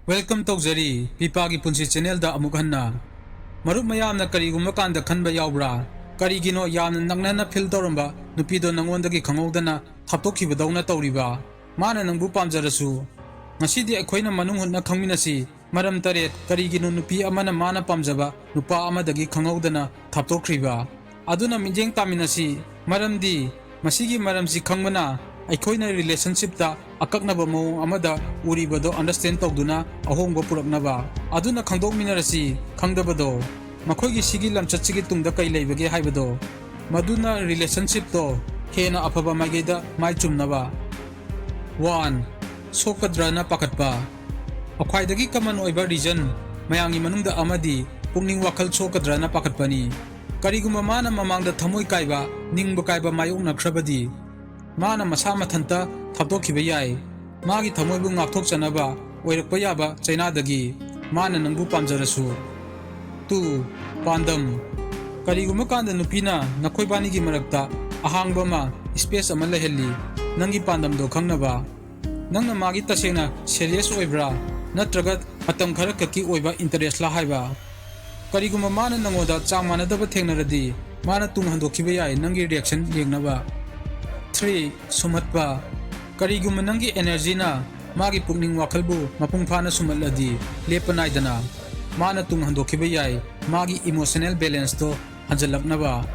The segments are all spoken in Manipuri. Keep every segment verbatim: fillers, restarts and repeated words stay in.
Welcome ꯇꯧꯖꯔꯤ ꯄꯤꯄꯥꯒꯤ ꯄꯨꯟꯁꯤ ꯆꯦꯅꯦꯜꯗ ꯑꯃꯨꯛ ꯍꯟꯅ꯫ ꯃꯔꯨꯞ ꯃꯌꯥꯝꯅ ꯀꯔꯤꯒꯨꯝꯕ ꯀꯥꯟꯗ ꯈꯟꯕ ꯌꯥꯎꯕ꯭ꯔꯥ? ꯀꯔꯤꯒꯤꯅꯣ ꯌꯥꯝꯅ ꯅꯛꯅꯅ ꯐꯤꯜ ꯇꯧꯔꯝꯕ ꯅꯨꯄꯤꯗꯣ ꯅꯉꯣꯟꯗꯒꯤ ꯈꯪꯍꯧꯗꯅ ꯊꯥꯞꯇꯣꯛꯈꯤꯕꯗꯧꯅ ꯇꯧꯔꯤꯕ? ꯃꯥꯅ ꯅꯪꯕꯨ ꯄꯥꯝꯖꯔꯁꯨ꯫ ꯉꯁꯤꯗꯤ ꯑꯩꯈꯣꯏꯅ ꯃꯅꯨꯡ ꯍꯨꯠꯅ ꯈꯪꯃꯤꯟꯅꯁꯤ꯫ ꯃꯔꯝ ꯇꯔꯦꯠ, ꯀꯔꯤꯒꯤꯅꯣ ꯅꯨꯄꯤ ꯑꯃꯅ ꯃꯥꯅ ꯄꯥꯝꯖꯕ ꯅꯨꯄꯥ ꯑꯃꯗꯒꯤ ꯈꯪꯍꯧꯗꯅ ꯊꯥꯞꯇꯣꯛꯈ꯭ꯔꯤꯕ? ꯑꯗꯨꯅ ꯃꯤꯠꯌꯦꯡ ꯇꯥꯃꯤꯟꯅꯁꯤ꯫ ꯃꯔꯝꯗꯤ ꯃꯁꯤꯒꯤ ꯃꯔꯝꯁꯤ ꯈꯪꯕꯅ ꯑꯩꯈꯣꯏꯅ ꯔꯤꯂꯦꯁꯟꯁꯤꯞꯇ ꯑꯀꯛꯅꯕ ꯃꯑꯣꯡ ꯑꯃꯗ ꯎꯔꯤꯕꯗꯣ ꯑꯟꯗꯔꯁꯇꯦꯟ ꯇꯧꯗꯨꯅ ꯑꯍꯣꯡꯕ ꯄꯨꯔꯛꯅꯕ꯫ ꯑꯗꯨꯅ ꯈꯪꯗꯣꯛꯃꯤꯟꯅꯔꯁꯤ ꯈꯪꯗꯕꯗꯣ, ꯃꯈꯣꯏꯒꯤ ꯁꯤꯒꯤ ꯂꯝꯆꯠꯁꯤꯒꯤ ꯇꯨꯡꯗ ꯀꯩ ꯂꯩꯕꯒꯦ ꯍꯥꯏꯕꯗꯣ꯫ ꯃꯗꯨꯅ ꯔꯤꯂꯦꯁꯟꯁꯤꯞꯇꯣ ꯍꯦꯟꯅ ꯑꯐꯕ ꯃꯥꯏꯀꯩꯗ ꯃꯥꯏ ꯆꯨꯝꯅꯕ꯫ ꯋꯥꯟ, ꯁꯣꯛꯀꯗ꯭ꯔꯅ ꯄꯥꯈꯠꯄ꯫ ꯈ꯭ꯋꯥꯏꯗꯒꯤ ꯀꯃꯟ ꯑꯣꯏꯕ ꯔꯤꯖꯟ ꯃꯌꯥꯝꯒꯤ ꯃꯅꯨꯡꯗ ꯑꯃꯗꯤ ꯄꯨꯛꯅꯤꯡ ꯋꯥꯈꯜ ꯁꯣꯛꯀꯗ꯭ꯔꯅ ꯄꯥꯈꯠꯄꯅꯤ꯫ ꯀꯔꯤꯒꯨꯝꯕ ꯃꯥꯅ ꯃꯃꯥꯡꯗ ꯊꯃꯣꯏ ꯀꯥꯏꯕ, ꯅꯤꯡꯕ ꯀꯥꯏꯕ ꯃꯥꯌꯣꯛꯅꯈ꯭ꯔꯕꯗꯤ, ꯃꯥꯅ ꯃꯁꯥ ꯃꯊꯟꯇ ꯊꯥꯞꯇꯣꯛꯈꯤꯕ ꯌꯥꯏ꯫ ꯃꯥꯒꯤ ꯊꯃꯣꯏꯕꯨ ꯉꯥꯛꯊꯣꯛꯆꯅꯕ ꯑꯣꯏꯔꯛꯄ ꯌꯥꯕ ꯆꯩꯅꯥꯗꯒꯤ꯫ ꯃꯥꯅ ꯅꯪꯕꯨ ꯄꯥꯝꯖꯔꯁꯨ꯫ ꯇꯨ, ꯄꯥꯟꯗꯝ꯫ ꯀꯔꯤꯒꯨꯝꯕ ꯀꯥꯟꯗ ꯅꯨꯄꯤꯅ ꯅꯈꯣꯏꯕꯥꯅꯤꯒꯤ ꯃꯔꯛꯇ ꯑꯍꯥꯡꯕ ꯑꯃ, ꯁ꯭ꯄꯦꯁ ꯑꯃ ꯂꯩꯍꯜꯂꯤ, ꯅꯪꯒꯤ ꯄꯥꯟꯗꯝꯗꯣ ꯈꯪꯅꯕ꯫ ꯅꯪꯅ ꯃꯥꯒꯤ ꯇꯁꯦꯡꯅ ꯁꯦꯔꯤꯌꯁ ꯑꯣꯏꯕ꯭ꯔꯥ, ꯅꯠꯇ꯭ꯔꯒ ꯃꯇꯝ ꯈꯔ ꯈꯛꯀꯤ ꯑꯣꯏꯕ ꯏꯟꯇꯔꯦꯁꯂꯥ ꯍꯥꯏꯕ꯫ ꯀꯔꯤꯒꯨꯝꯕ ꯃꯥꯅ ꯅꯉꯣꯟꯗ ꯆꯥꯡ ꯃꯥꯟꯅꯗꯕ ꯊꯦꯡꯅꯔꯗꯤ, ꯃꯥꯅ ꯇꯨꯡ ꯍꯟꯗꯣꯛꯈꯤꯕ ꯌꯥꯏ, ꯅꯪꯒꯤ ꯔꯤꯌꯦꯛꯁꯟ ꯌꯦꯡꯅꯕ꯫ ꯊ꯭ꯔꯤ, ꯁꯨꯝꯍꯠꯄ꯫ ꯀꯔꯤꯒꯨꯝꯕ ꯅꯪꯒꯤ ꯑꯦꯅꯔꯖꯤꯅ ꯃꯥꯒꯤ ꯄꯨꯛꯅꯤꯡ ꯋꯥꯈꯜꯕꯨ ꯃꯄꯨꯡ ꯐꯥꯅ ꯁꯨꯝꯍꯠꯂꯗꯤ, ꯂꯦꯞꯄ ꯅꯥꯏꯗꯅ ꯃꯥꯅ ꯇꯨꯡ ꯍꯟꯗꯣꯛꯈꯤꯕ ꯌꯥꯏ, ꯃꯥꯒꯤ ꯏꯃꯣꯁꯅꯦꯜ ꯕꯦꯂꯦꯟꯁꯇꯣ ꯍꯟꯖꯤꯜꯂꯛꯅꯕ꯫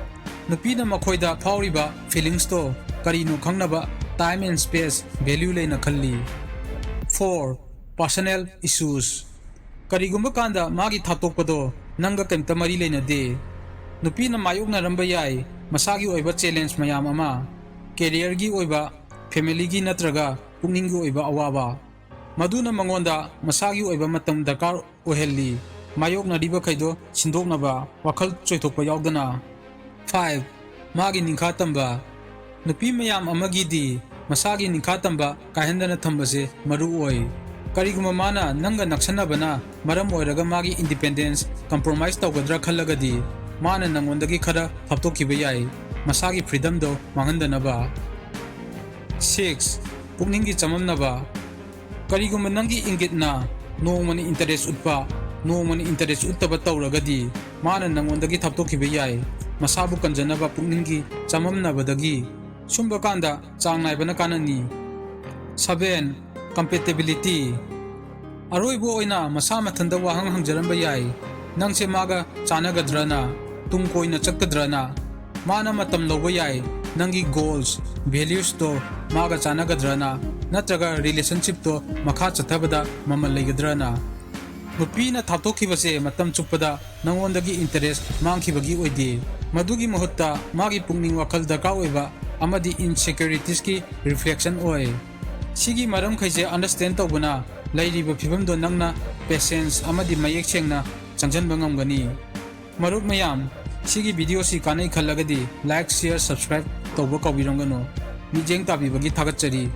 ꯅꯨꯄꯤꯅ ꯃꯈꯣꯏꯗ ꯐꯥꯎꯔꯤꯕ ꯐꯤꯂꯤꯡꯁꯇꯣ ꯀꯔꯤꯅꯣ ꯈꯪꯅꯕ time and space value ꯂꯩꯅ ꯈꯜꯂꯤ꯫ Four, personal issues. ꯀꯔꯤꯒꯨꯝꯕ ꯀꯥꯟꯗ ꯃꯥꯒꯤ ꯊꯥꯞꯇꯣꯛꯄꯗꯣ ꯅꯪꯒ ꯀꯔꯤꯝꯇ ꯃꯔꯤ ꯂꯩꯅꯗꯦ꯫ ꯅꯨꯄꯤꯅ ꯃꯥꯌꯣꯛꯅꯔꯝꯕ ꯌꯥꯏ ꯃꯁꯥꯒꯤ ꯑꯣꯏꯕ ꯆꯦꯂꯦꯟꯖ ꯃꯌꯥꯝ ꯑꯃ, ꯀꯦꯔꯤꯌꯔꯒꯤ ꯑꯣꯏꯕ, ꯐꯦꯃꯤꯂꯤꯒꯤ ꯅꯠꯇ꯭ꯔꯒ ꯄꯨꯛꯅꯤꯡꯒꯤ ꯑꯣꯏꯕ ꯑꯋꯥꯕ꯫ ꯃꯗꯨꯅ ꯃꯉꯣꯟꯗ ꯃꯁꯥꯒꯤ ꯑꯣꯏꯕ ꯃꯇꯝ ꯗꯔꯀꯥꯔ ꯑꯣꯏꯍꯜꯂꯤ꯫ ꯃꯥꯌꯣꯛꯅꯔꯤꯕꯈꯩꯗꯣ ꯁꯤꯟꯗꯣꯛꯅꯕ ꯋꯥꯈꯜ ꯆꯣꯏꯊꯣꯛꯄ ꯌꯥꯎꯗꯅ꯫ ꯐꯥꯏꯚ, ꯃꯥꯒꯤ ꯅꯤꯡꯈꯥ ꯇꯝꯕ꯫ ꯅꯨꯄꯤ ꯃꯌꯥꯝ ꯑꯃꯒꯤꯗꯤ ꯃꯁꯥꯒꯤ ꯅꯤꯡꯈꯥ ꯇꯝꯕ ꯀꯥꯏꯍꯟꯗꯅ ꯊꯝꯕꯁꯦ ꯃꯔꯨ ꯑꯣꯏ꯫ ꯀꯔꯤꯒꯨꯝꯕ ꯃꯥꯅ ꯅꯪꯒ ꯅꯛꯁꯟꯅꯕꯅ ꯃꯔꯝ ꯑꯣꯏꯔꯒ ꯃꯥꯒꯤ ꯏꯟꯗꯤꯄꯦꯟꯗꯦꯟꯁ ꯀꯝꯄ꯭ꯔꯣꯃꯥꯏꯁ ꯇꯧꯒꯗ꯭ꯔꯥ ꯈꯜꯂꯒꯗꯤ, ꯃꯥꯅ ꯅꯪꯉꯣꯟꯗꯒꯤ ꯈꯔ ꯊꯥꯞꯇꯣꯛꯈꯤꯕ ꯌꯥꯏ, ꯃꯁꯥꯒꯤ ꯐ꯭ꯔꯤꯗꯝꯗꯣ ꯃꯥꯡꯍꯟꯗꯅꯕ꯫ ꯁꯤꯛꯁ, ꯄꯨꯛꯅꯤꯡꯒꯤ ꯆꯃꯝꯅꯕ꯫ ꯀꯔꯤꯒꯨꯝꯕ ꯅꯪꯒꯤ ꯏꯪꯒꯤꯠꯅ ꯅꯣꯡꯃꯅ interest ꯎꯠꯄ, ꯅꯣꯡꯃꯅ interest ꯎꯠꯇꯕ ꯇꯧꯔꯒꯗꯤ ꯃꯥꯅ ꯅꯪꯉꯣꯟꯗꯒꯤ ꯊꯥꯞꯇꯣꯛꯈꯤꯕ ꯌꯥꯏ꯫ ꯃꯁꯥꯕꯨ ꯀꯟꯖꯅꯕ ꯄꯨꯛꯅꯤꯡꯒꯤ ꯆꯃꯝꯅꯕꯗꯒꯤ꯫ ꯁꯨꯝꯕ ꯀꯥꯟꯗ ꯆꯥꯡ ꯅꯥꯏꯕꯅ ꯀꯥꯟꯅꯅꯤ꯫ Seven, compatibility꯫ ꯑꯔꯣꯏꯕ ꯑꯣꯏꯅ ꯃꯁꯥ ꯃꯊꯟꯇ ꯋꯥꯍꯪ ꯍꯪꯖꯔꯝꯕ ꯌꯥꯏ, "ꯅꯪꯁꯦ ꯃꯥꯒ ꯆꯥꯟꯅꯒꯗ꯭ꯔꯅ?" ꯇꯨꯡ ꯀꯣꯏꯅ ꯆꯠꯀꯗ꯭ꯔꯅ? ꯃꯥꯅ ꯃꯇꯝ ꯂꯧꯕ ꯌꯥꯏ, ꯅꯪꯒꯤ goals, values ꯇꯣ ꯃꯥꯒ ꯆꯥꯟꯅꯒꯗ꯭ꯔꯅ? ꯅꯠꯇ꯭ꯔꯒ relationship ꯇꯣ ꯃꯈꯥ ꯆꯠꯊꯕꯗ ꯃꯃꯜ ꯂꯩꯒꯗ꯭ꯔꯅ? ꯅꯨꯄꯤꯅ ꯊꯥꯞꯇꯣꯛꯈꯤꯕꯁꯦ ꯃꯇꯝ ꯆꯨꯞꯄꯗ ꯅꯉꯣꯟꯗꯒꯤ interest ꯃꯥꯡꯈꯤꯕꯒꯤ ꯑꯣꯏꯗꯦ꯫ ꯃꯗꯨꯒꯤ ꯃꯍꯨꯠꯇ ꯃꯥꯒꯤ ꯄꯨꯛꯅꯤꯡ ꯋꯥꯈꯜ ꯗꯔꯀꯥꯔ ꯑꯣꯏꯕ ꯑꯃꯗꯤ insecurities ꯀꯤ reflection ꯑꯣꯏ꯫ ꯁꯤꯒꯤ ꯃꯔꯝꯈꯩꯁꯦ understand ꯇꯧꯕꯅ ꯂꯩꯔꯤꯕ ꯐꯤꯕꯝꯗꯣ ꯅꯪꯅ patience ꯑꯃꯗꯤ ꯃꯌꯦꯛ ꯁꯦꯡꯅ ꯆꯪꯁꯤꯟꯕ ꯉꯝꯒꯅꯤ꯫ ꯃꯔꯨꯞ ꯃꯌꯥꯝ, ꯁꯤꯒꯤ video ꯁꯤ ꯀꯥꯟꯅꯩ ꯈꯜꯂꯒꯗꯤ like, share, subscribe ꯇꯧꯕ ꯀꯥꯎꯕꯤꯔꯝꯒꯅꯨ꯫ ꯃꯤꯠꯌꯦꯡ ꯇꯥꯕꯤꯕꯒꯤ ꯊꯥꯒꯠꯆꯔꯤ꯫